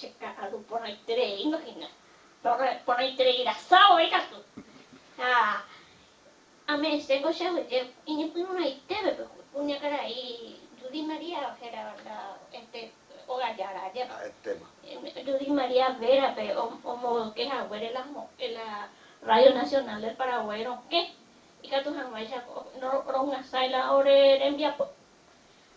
Che ka'aru porãitereíngo hína. Porãiterei rasa voi katu. Ha ame'ẽséngo che aguyje iñepyrũrãitépe kuñakarai Judy María hérava la este óga jára ajépa. Judy María Vera-pe omboyke haguére la Radio Nacional del Paraguay rokẽ ikatu hag̃uáicha rog̃uasãi la ore rembiapo.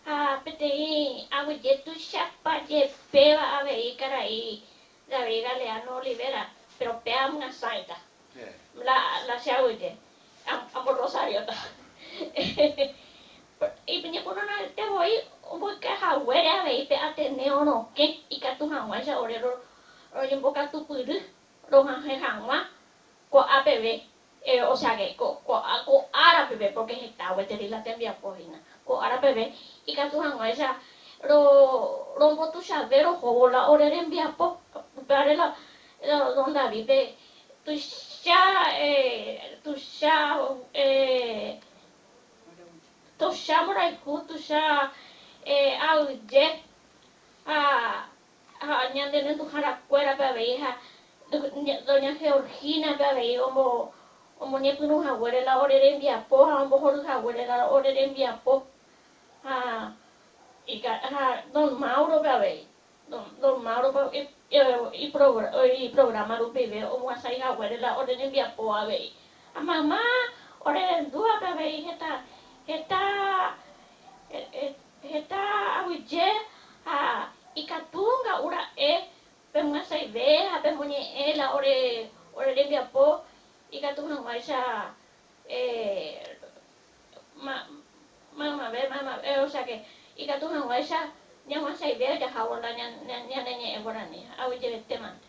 Ha peteĩ aguyje tuichapa jepéva avei karai David Galeano Olivera, péro péva amyasãita la la che aguyje, amborrosarióta. Iñepyrũrãite voi omboyke haguére avei pe Ateneo rokẽ ikatu hag̃uáicha ore roñembokatupyry roha'ãhe hag̃ua ko'a peve O sea que ko ko ára peve, porque heta gueteri la tembiapo hína, ko ára peve ikatu hag̃uáicha ro rombotuichave rohóvo la ore rembiapo. Upévare la don David-pe tuicha tuicha tuicha mborayhu, tuicha aguyje ha Ha ñande renduharakuérape avei ha doña Georgina-pe avei omoñepyrũ haguére la ore rembiapo ha ombohory haguére la ore rembiapo ha don Mauro-pe avei, don Mauro-pe iprograma rupive omoasãi haguére la ore rembiapo avei. Ha mayma ore rendúvape avei heta heta Heta aguyje ha ikatu nga'u ra'e pemyasãive ha pemoñe'ẽ la ore ore rembiapo ikatu hag̃uáicha maymave maymave o sea que ikatu hag̃uáicha ñamyasãive jahávo la ñane ñe'ẽ guarani. Aguyjevetémante.